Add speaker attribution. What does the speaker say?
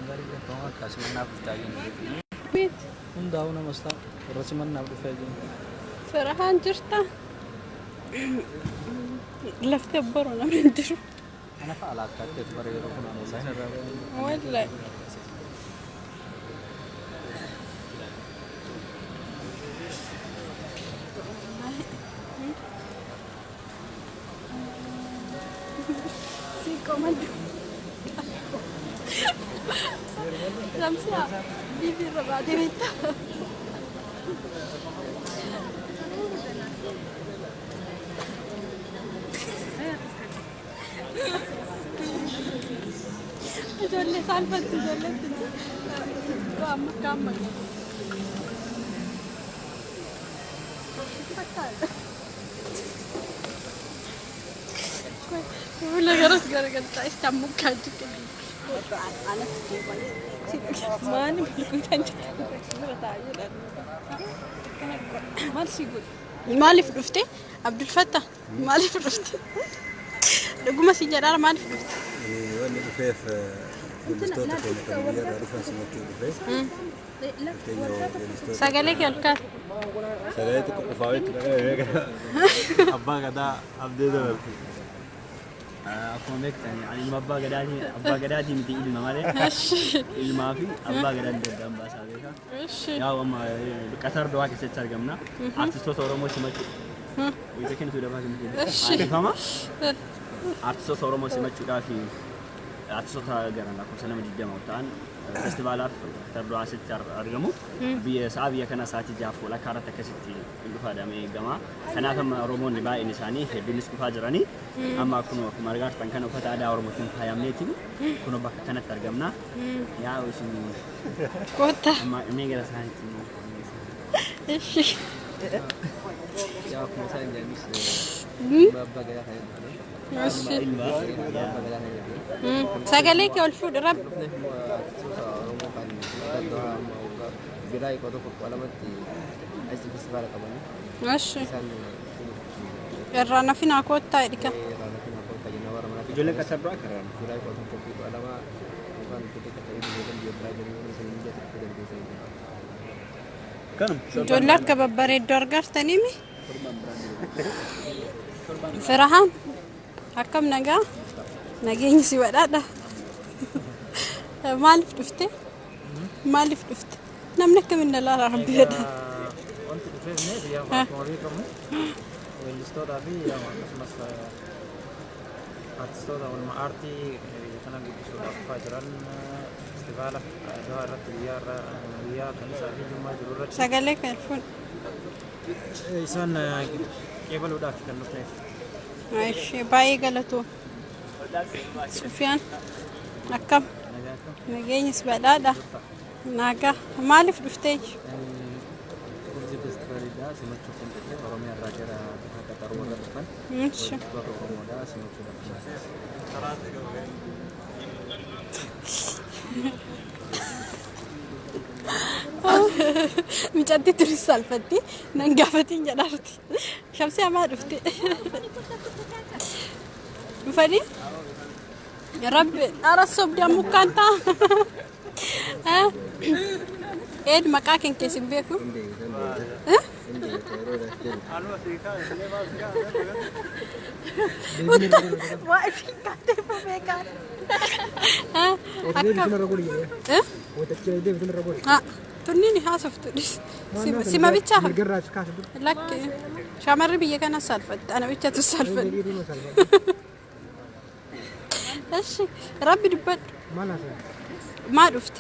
Speaker 1: Waan gaarii beekamaa akka simannaaf dhuftaa jennu.
Speaker 2: Miti.
Speaker 1: Hundaa'uu namas ta'a. Warra simannaaf dhufee jennu.
Speaker 2: Firahaan jirta? Lafti abbaroo namni hin jiru.
Speaker 1: Ana fa'a laakkaatteetu bara yeroo kun online irraa bayan.
Speaker 2: Wallahi. Si komando. Shamsiyaa liivii irra baatee beektaa? Ijoollee saalfatti ijoolleetti. Amma kaamma. Fakkaata. Fuula garas garagaltaa isaan mukaa jiru. Maali guutaan Maal si godhe? Maaliif dhufte? Abdul Fattah maaliif dhufte? Dhuguma si jedhaara maaliif dhufte?
Speaker 3: Wanni dhufeef weellistoota keenya kan biyya irraa dhufan simachuu dhufe. Fakkeenya weellistoota
Speaker 2: Sagalee kee ol kaasi.
Speaker 3: Sagalee xiqqoo qofaa walitti dhaga'ame. Abbaa Gadaa Abdee dabalte.
Speaker 4: Akkuma beektan ani ilma abbaa gadaatii, abbaa gadaatii miti, ilma malee, ilmaa fi abbaa gadaa adda addaan baasaa beeka. Yaa amma Qatar Dohaa keessatti argamna. Artistoota Oromoo simachuu. Wayita kennitu dafaa kennitu. Dhiifama. Artistoota Oromoo simachuudhaaf artistoota gara lakkoofsa nama 20 ta'an festivaalaaf Qatar Dohaa asitti argamu. Biyya sa'a biyya kana sa'aatii 6 walakkaa irratti akkasitti hin dhufaa jedhamee eegama. Kanaaf amma Oromoonni baay'een isaanii hedduunis dhufaa jiranii. Amma akkuma argaa jirtan kana uffata aadaa Oromootiin faayamneetiin kun bakka kanatti argamna. Yaa isin
Speaker 2: Kottaa.
Speaker 4: amma mee gara isaaniitti immoo.
Speaker 2: Ishi.
Speaker 1: Yaa akkuma isaan jedhanis abbaa gadaa kan jedhamu.
Speaker 2: Ishi.
Speaker 4: Ilma.
Speaker 1: Abbaa gadaa kan jedhamu.
Speaker 2: Sagalee kee ol fuudhi rabbi.
Speaker 1: Dhufneef immoo artistoota Oromoo kan Dohaa amma waggaa July 11, 20tti achi festivaala qabanii isaan
Speaker 2: Irraa nafinaa kottaa jedhika.
Speaker 1: Irraa nafinaa kottaa jenna warra manaa.
Speaker 4: Ijoolleen Qatar Dohaa karaan.
Speaker 1: July 11 fi 12 yookaan itti xiqqaa ijoolleen biyya biraa jiranii isin mijatu dhufuu dandeessan.
Speaker 4: Kanuma.
Speaker 2: Ijoollee akka babbareedduu argartaniimi. Firahaan akkam nagaa? Nageenyi si badhaadha. Maaliif dhufte? Maaliif dhufte? Namni akkamiin na laala rabbi jedha.
Speaker 5: Wanti dhufeef biyya akkuma beekamu weellistootaa fi akkasumas artistoota walumaa aartii biyya kana guddisuudhaaf dhufaa jiran festivaala Dohaa irratti guyyaa irraa guyyaa Kamisaa fi Jummaa jiru irratti
Speaker 2: Sagalee kee fuudhi.
Speaker 5: isaan qeebaluudhaaf kan dhufneef.
Speaker 2: Ishee baay'ee galatoo. Sufiyaan akkam?
Speaker 5: Nagaa akkam?
Speaker 2: Nageenyi si badhaadha. Nagaa. Maaliif dhuftee?
Speaker 5: Urjii feestivaaliidha simachuuf kan dhufe, Oromiyaa irraa gara Qaxar warra dhufan weellistoota Oromoodha simachuudhaaf.
Speaker 2: Mucatti turis salphatti nan gaafatiin jedhaarti. Shamsii hamaa dhufte. Dhufanii? Rabbi dhara sobdaan mukaan ta'a. Een maqaa kan keessi hin beeku.
Speaker 1: Hin beeku.
Speaker 2: Waa isin kaatee beekaa. Akkam? Tunniin haasoftu sima bichaa lakki, shamarri biyya kana saalfatti, ana bichatu saalfatti. Eshi rabbi dubbadhu. Maa dhufte?